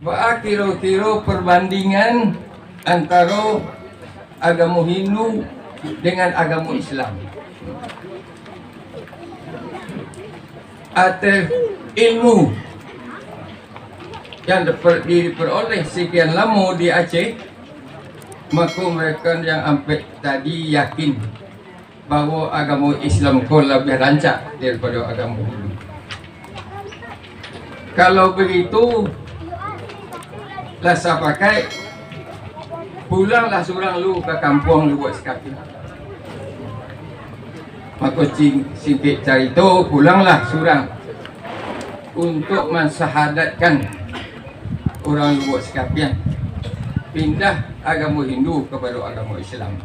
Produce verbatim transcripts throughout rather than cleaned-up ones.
Baa kiro-kiro perbandingan antaro agamo Hindu dengan agamo Islam? Ateh ilmu yang diper-, diperoleh sekian lamo di Aceh, mako mereka yang ampek tadi yakin bahwa agamo Islam ko labiah rancak daripado agamo Hindu. Kalau begitu, lah sapakaik, pulanglah surang lu ka kampuang Lubuak Sikapi. Mako, cing-, singkek carito, pulanglah surang untuk mansahadatkan urang Lubuak Sikapian pindah agamo Hindu kapado agamo Islam.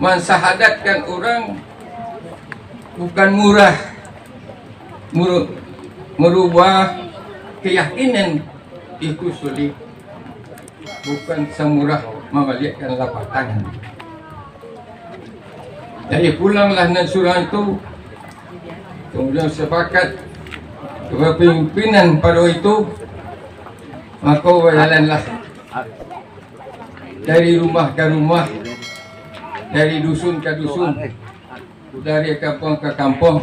Mansahadatkan urang bukan murah. Muru-, merubah keyakinan itu sulit. Bukan samurah mambaliakkan lapak tangan. Jadi, pulanglah nan surang itu, kemudian sapakat kepemimpinan pado itu, mako bajalanlah dari rumah ka rumah, dari dusun ka dusun, dari kampuang ka kampuang,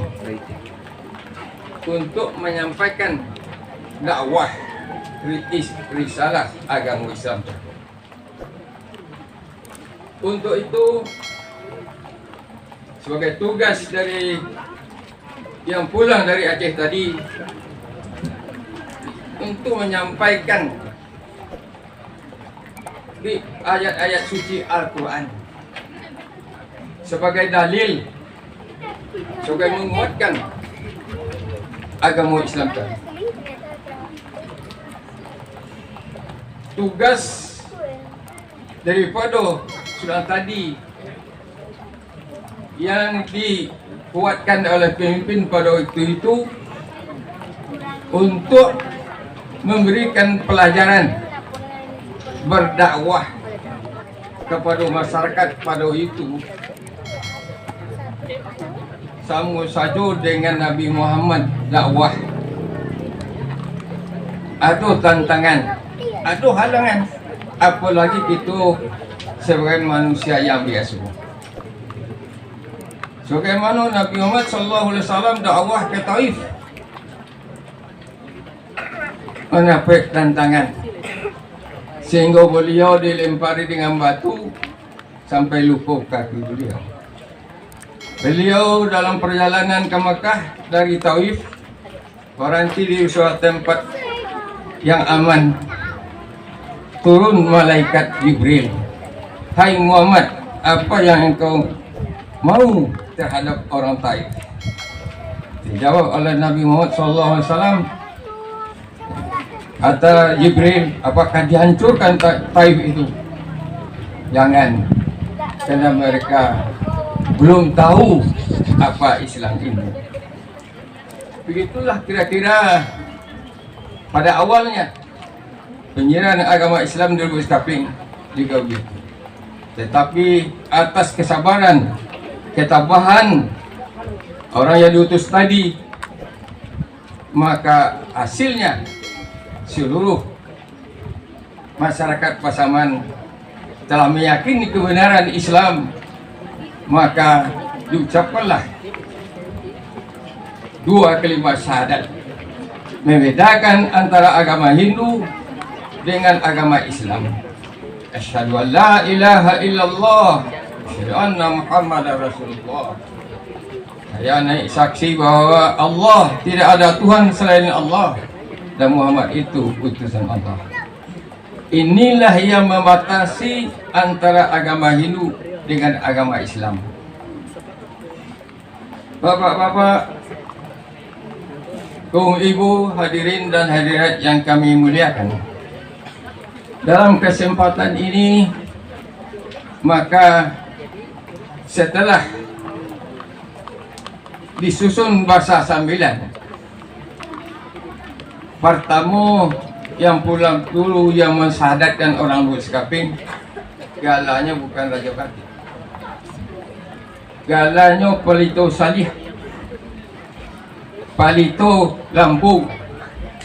untuk manyampaikan dakwah ri-, is-, risalah agamo Islam. Untuk itu, sebagai tugas dari yang pulang dari Aceh tadi, untuk manyampaikan di ayat-ayat suci Al-Quran sabagai dalil, sabagai manguatkan agamo Islam tadi. Tugas daripado surang tadi yang dikuatkan oleh pemimpin pado waktu itu untuk memberikan pelajaran berdakwah kapado masyarakat pado itu, samo sajo dengan Nabi Muhammad dakwah. Ado tantangan, ado halangan, apolagi kito sabagai manusia yang biaso. Sabagaimano Nabi Muhammad sallallahu alaihi wasallam dakwah ka Taif, mandapek tantangan, sehinggo baliau dilempari dengan batu sampai luko kaki baliau. Baliau dalam perjalanan ka Makkah dari Taif, baranti di suatu tempat yang aman. Turun malaikat Jibril, "Hai Muhammad, apa yang engkau mau terhadap orang Taif?" Dijawab oleh Nabi Muhammad sallallahu alaihi wasallam, kata Jibril, "Apakah dihancurkan Ta-, Taif itu? Jangan, karena mereka belum tahu apa Islam ini." Begitulah kira-kira pada awalnya penyerahan agama Islam di Lubuak Sikapi juga begitu. Tetapi atas kesabaran, ketabahan orang yang diutus tadi, maka hasilnya seluruh masyarakat Pasaman telah meyakini kebenaran Islam, maka diucapkanlah dua kalimat syahadat, membedakan antara agama Hindu dengan agama Islam. Asyhadu an la ilaha illallah, asyhadu anna Muhammadar Rasulullah. Saya naik saksi bahwa Allah, tidak ada Tuhan selain Allah, dan Muhammad itu utusan Allah. Inilah yang membatasi antara agama Hindu dengan agama Islam. Bapak-bapak, kaum ibu, hadirin dan hadirat yang kami muliakan, dalam kesempatan ini, maka setelah disusun basa sambilan, partamo, yang pulang dulu yang mensyahadatkan orang Lubuak Sikapi, galanyo bukan Rajo Batik. Galanyo Palito Salih, Palito Lampu,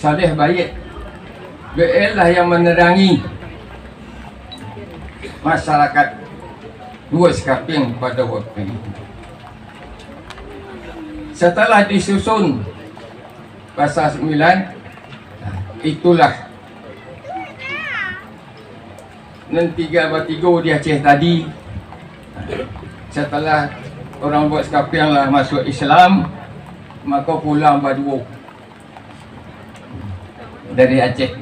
Saleh Baiak, B L lah yang manerangi masyarakat Buek Sikapiang pada waktu itu. Setelah disusun Pasal Sambilan, itulah nan tigo batigo di Aceh tadi. Setelah urang Buek Sikapiang lah masuak Islam, mako pulang baduo dari Aceh,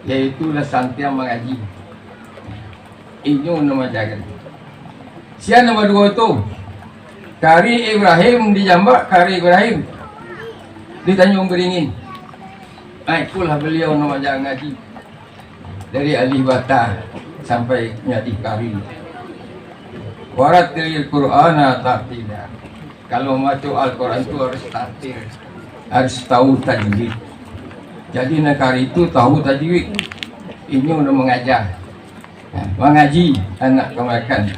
yaitu lah santiang mangaji. Inyo nan mangajakan. Sia nan baduo tu, Kari Ibrahim di Jambak, Kari Ibrahim di Tanjung Beringin. Ah, itulah baliau nan mangaja ngaji. Dari Alif Bata sampai jadi kari. Warattilil Qur'ana tartila. Kalau maco Al-Quran tu harus tartil, harus tahu tajwid. Jadi nan kari tu tahu tajwid. Inyo nan mangaja. Nah, mangaji anak kamanakan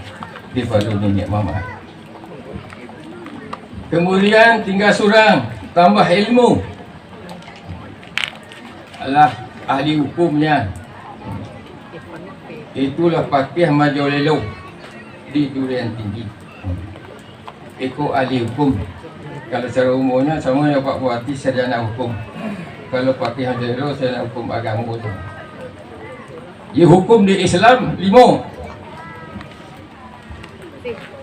di pado niniak mamak. Kemudian tinggal surang, tambah ilmu. Alah ahli hukumnya. Itulah Pakiah Majolelo di Durian Tinggi. Iko ahli hukum. Kalau sacaro umumnyo, samo jo Pak Bupati sarjana hukum. Kalau Pakiah Majolelo sarjana hukum agamo tu. Yo, hukum di Islam limo.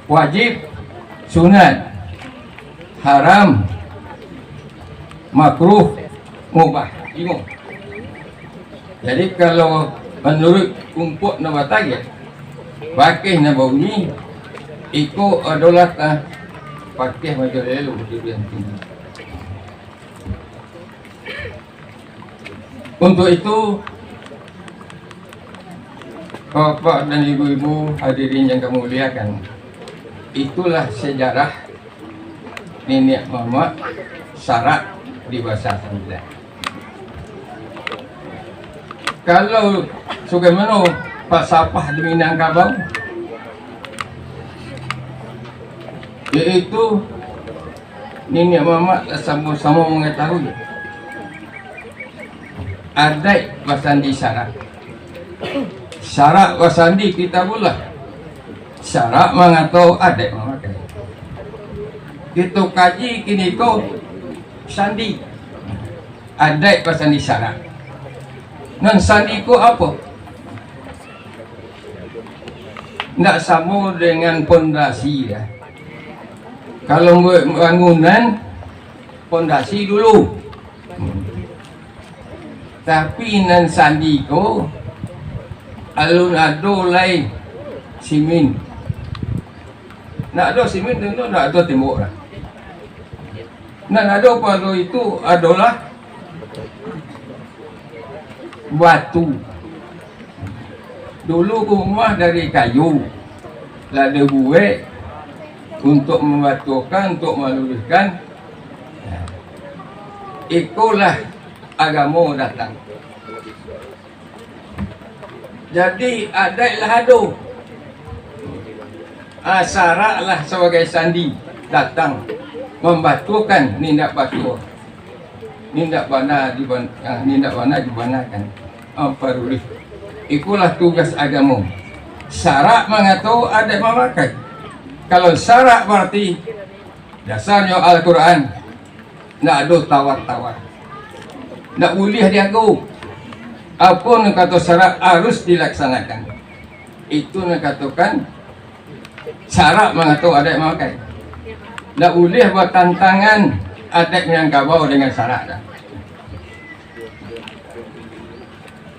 Wajib, sunat, haram, makruh, mubah. Limo. Jadi, kalau manuruik umpuak nan batagih, pakeh nan baunyi, iko adolah ta-, pakeh Majolelo di Durian Tinggi. Untuk itu, Bapak dan Ibu-ibu hadirin yang kami muliakan, itulah sejarah niniak mamak Sarak di Basa Sambilan. Kalau sugai mano falsafah di Minangkabau, yaitu niniak mamak lah samo-samo mangatahui adaik basandi sarak. Sarak basandi Kitabullah. Sarak mangato adaik mamakai. Kito kaji kiniko sandi. Adaik basandi sarak. Nan sandi ko apo? Ndak samo dengan pondasi, ya. Kalau buek bangunan, pondasi dulu. Tapi nan sandi ko, alun ado lai simin. Ndak ado simin, tantu ndak ado tembok lah. Nan ado pado itu adolah batu. Dulu rumah dari kayu, lah dibuek untuk mambatuakan, untuk maluruihkan. Ikolah agamo datang. Jadi, adaik lah ado. Ah, sarak lah sabagai sandi datang mambatuakan nindak batua. Nindak bana diban-, ah, nindak bana dibanakan. Ah, paruruih. Ikolah tugas agamo. Sarak mangato adaik mamakai. Kalau sarak barati dasarnyo Al-Quran. Ndak ado tawar-tawar. Ndak buliah diago. Apo nan kato sarak harus dilaksanakan. Itu nan katokan sarak mangato adaik mamakai. Ndak buliah batantangan adaik Minangkabau dengan sarak dah.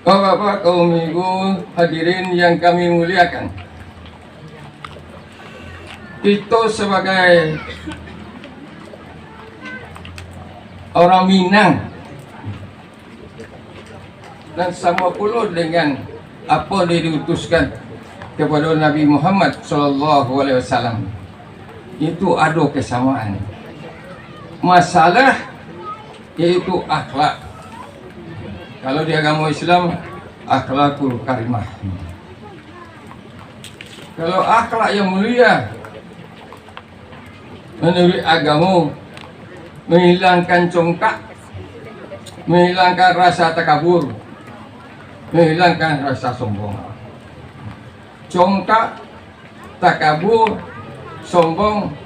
Bapak-bapak, kaum ibu, hadirin yang kami muliakan. Kito sabagai urang Minang, dan samo pulo dengan apo nan diutuskan kapado Nabi Muhammad sallallahu alaihi wasallam, itu ado kasamaan. Masalah yaitu akhlak. Kalau di agamo Islam, akhlakul karimah. Kalau akhlak yang mulia, manuruik agamo, mahilangkan congkak, Menghilangkan rasa takabur, menghilangkan rasa sombong. Congkak, takabur, sombong,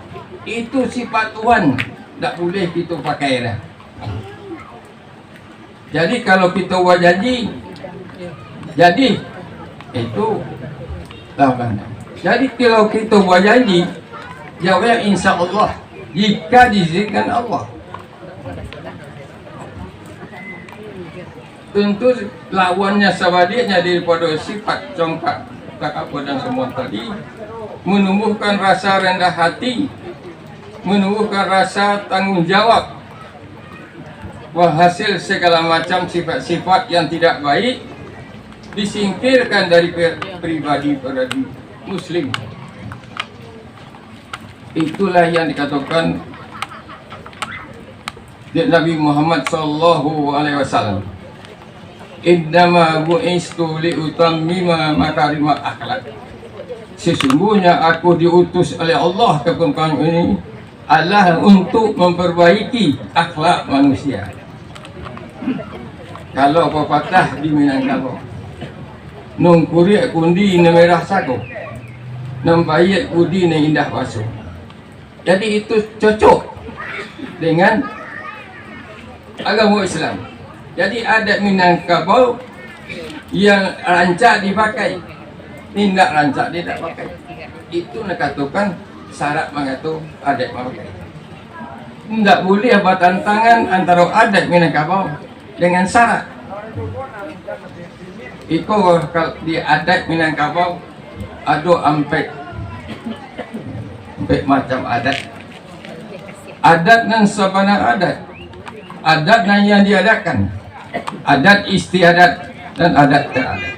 itu sifat Tuhan, ndak buliah kito pakai dah. Jadi, kalau kito bajanji, jadi, itu lah bana. Jadi, kalau kito bajanji, jawabnya insya Allah, jika diizinkan Allah. Tentu lawannya, sabaliaknya daripada sifat congkak, takabur dan sombong tadi, menumbuhkan rasa rendah hati, menumbuhkan rasa tanggung jawab, hasil segala macam sifat-sifat yang tidak baik disingkirkan dari pri-, pribadi-pribadi muslim. Itulah yang dikatakan dek Nabi Muhammad sallallahu alaihi wasallam, "Innama bu'istu liutammima makarimal akhlak." Sesungguhnya aku diutus oleh Allah ke permukaan ini adalah untuk memperbaiki akhlak manusia. Kalau papatah di Minangkabau, "Nan kuruih kundi nan merah sago, nan baiak budi nan indah baso." Jadi, itu cocok dengan agamo Islam. Jadi, adat Minangkabau yang rancak dipakai, indak rancak indak pakai. Itu nan dikatokan syarat mangato adat mamakai. Indak buliah batantangan antaro adat Minangkabau dengan syarat. Iko kal-, di adat Minangkabau ado ampek, ampek macam adat. Adat nan sabana adat, adat nan yang diadatkan, adat istiadat, dan adat teradat.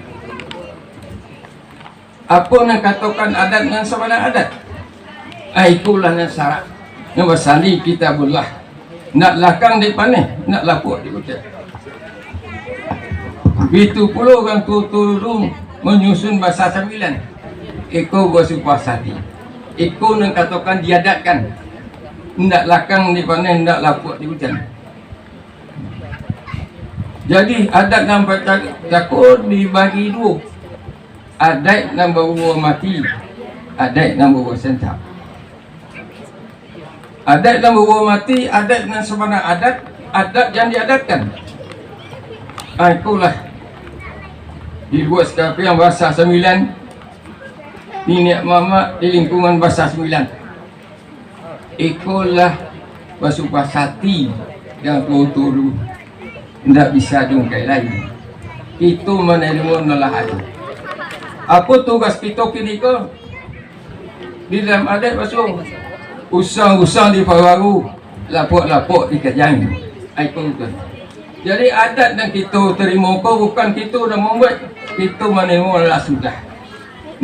Apo nan katokan adat nan sabana adat? Ah, ikolah nan syarat. Nan basandi Kitabullah. Nak lakang di paneh, nak lapuak di ujan. Bitu pulo urang tuo-tuo dulu manyusun basa sambilan. Iko basumpah sati. Iko nan katokan diadatkan. Ndak lakang di paneh, ndak lapuak di ujan. Jadi, adat nan pacako dibagi duo. Adaik nan babuah mati, adaik nan babuah santap. Adaik nan babuah mati, adaik nan sabana adat, adat yang diadatkan. Ah, ikolah. Di luar sakapiang basa sambilan, niniak mamak di lingkungan basa sambilan. Ikolah basumpah sati nan tuo-tuo dulu. Ndak bisa diungkai lai. Kito manarimo nan lah ado. Apo tugas kito kiniko? Di dalam adat baso, usang-usang dipawaru, lapuak-lapuak dikajang. Ai, iko tu. Jadi, adat nan kito tarimo ko bukan kito nan mambuek, kito manarimo nan lah sudah.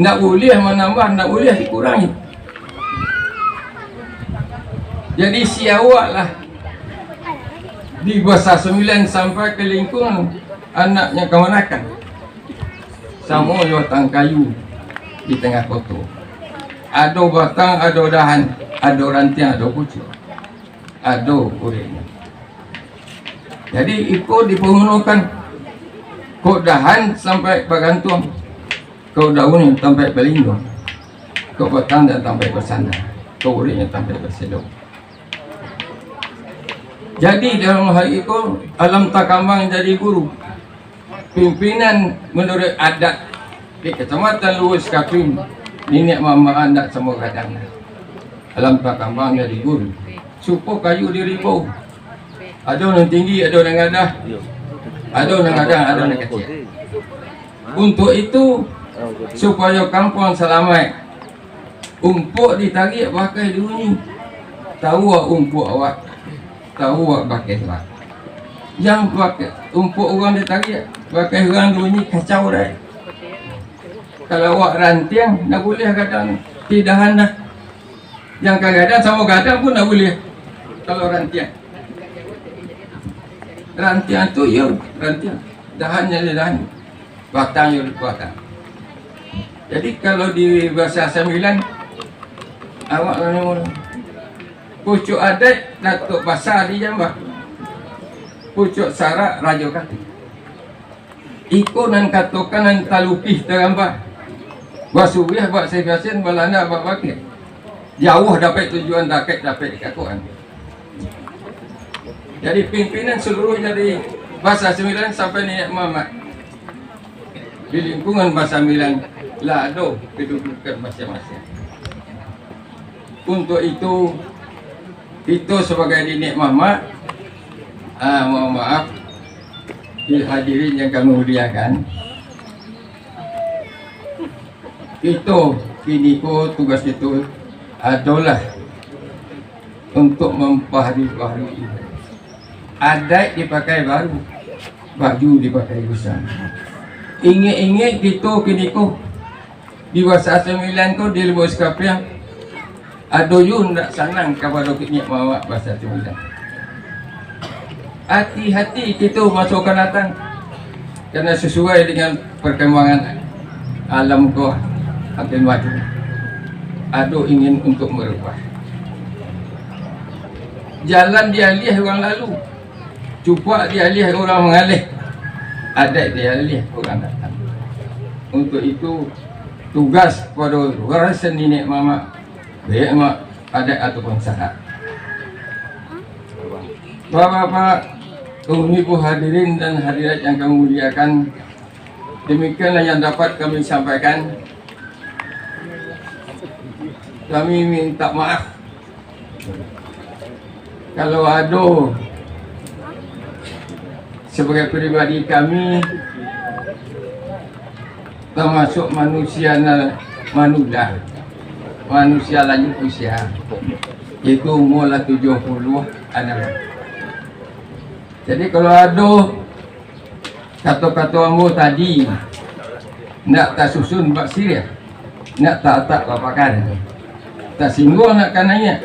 Ndak buliah manambah, ndak buliah dikurangi. Jadi, si awaklah di basa sambilan sampai ka lingkungan anaknyo kamanakan. Samo jo batang kayu di tangah koto. Ado batang, ado dahan, ado rantiang, ado pucuak. Ado uriknyo. Jadi, iko dipagunokan. Kok dahan sampai bagantuang, kok daunnyo sampai balingguang, kok batang sampai basanda, kok uriknyo sampai basando. Jadi, dalam hal iko, alam takambang jadi guru. Pimpinan manuruik adat di Kacamatan Luwuih Sakakuing, niniak mamak ndak samo gadang. Alam takambang jadi guru. Supo kayu di ribau. Ado nan tinggi, ado nan gadah. Ado nan gadang, ado nan kacik. Untuak itu, supayo kampuang salamaik, umpuak ditariak bakeh diunyi. Tawu umpuak awak, tawu bakeh awak. Jan bakeh, umpuak urang ditariak, bakeh urang diunyi, kacau dai. Kalau awak rantiang, ndak buliah gadang, ti dahan dah. Jan ka gadang samo gadang pun ndak buliah, kalau rantiang. Rantiang tu, iyo, rantiang. Dahan jadi dahan. Batang jadi batang. Jadi, kalau di basa sambilan, awak anu, pucuak adaik Datuak Basa di Jambah. Pucuak sarak rajo kaki. Iko nan katokan nan talukih tagambah. Basubiah bak Syekh Yasin, balanda bak Bakir. Jauah dapek tujuan, dakek dapek kakuan. Jadi pimpinan saluruh dari Basa Sambilan sampai Niniak Mamak. Di lingkungan Basa Sambilan lah ado kedudukan masing-masing. Untuk itu, kito sabagai niniak mamak, ah, mohon maaf, di hadirin yang kami muliakan, kito kiniko tugas kito adolah untuk mambaharui-baharui. Adaik dipakai baru, baju dipakai usang. Ingek-ingek kito kiniko di Basa Sambilan ko di Lubuak Sikapiang, ado juo ndak sanang kapado niniak mamak Basa Sambilan. Hati-hati kito maso akan datang, karena sasuai dengan perkembangan alam ko makin maju. Ado ingin untuk marubah. Jalan dialiah urang lalu, cupak dialiah urang mangaleh, adaik dialiah urang datang. Untuk itu, tugas pado warisan niniak mamak, baiak mak adaik ataupun sarak. Bapak-bapak, ibu hadirin dan hadirat yang kami muliakan, demikianlah yang dapat kami sampaikan. Kami minta maaf kalau ado, sabagai pribadi kami, tamasuak manusia na-, manudah, manusia lanjut usia, yaitu umur lah tujuah puluah anam. Jadi, kalau ado kato-kato ambo tadi ndak tasusun bak siriah, ndak taatak bak pakan, tasingguang ndak ka naiak,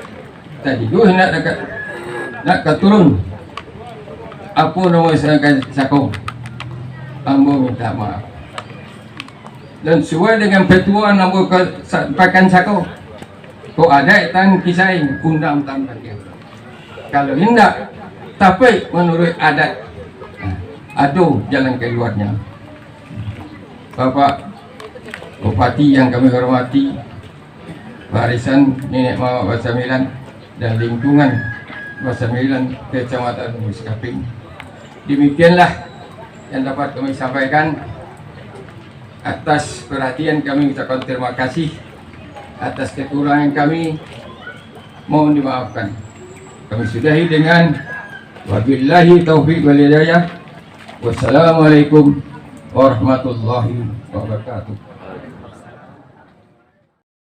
tadiduah ndak ka, ndak ka turun, apo namo sakan sako, ambo minta maaf. Dan suai dengan patuah ambo ka sa-, pakan sako, kok adaik tang kisai, undang tang pandiang. Kalau indak, tapaik manuruik adat, nah, ado jalan kaluarnyo. Bapak Bupati yang kami hormati, barisan niniak mamak Basa Sambilan, dan lingkungan Basa Sambilan, Kecamatan Lubuak Sikapiang. Demikianlah yang dapat kami sampaikan. Atas perhatian kami ucapkan terima kasih. Atas kekurangan kami, mohon dimaafkan. Kami sudahi dengan wabillahi taufiq wal hidayah. Wassalamualaikum warahmatullahi wabarakatuh.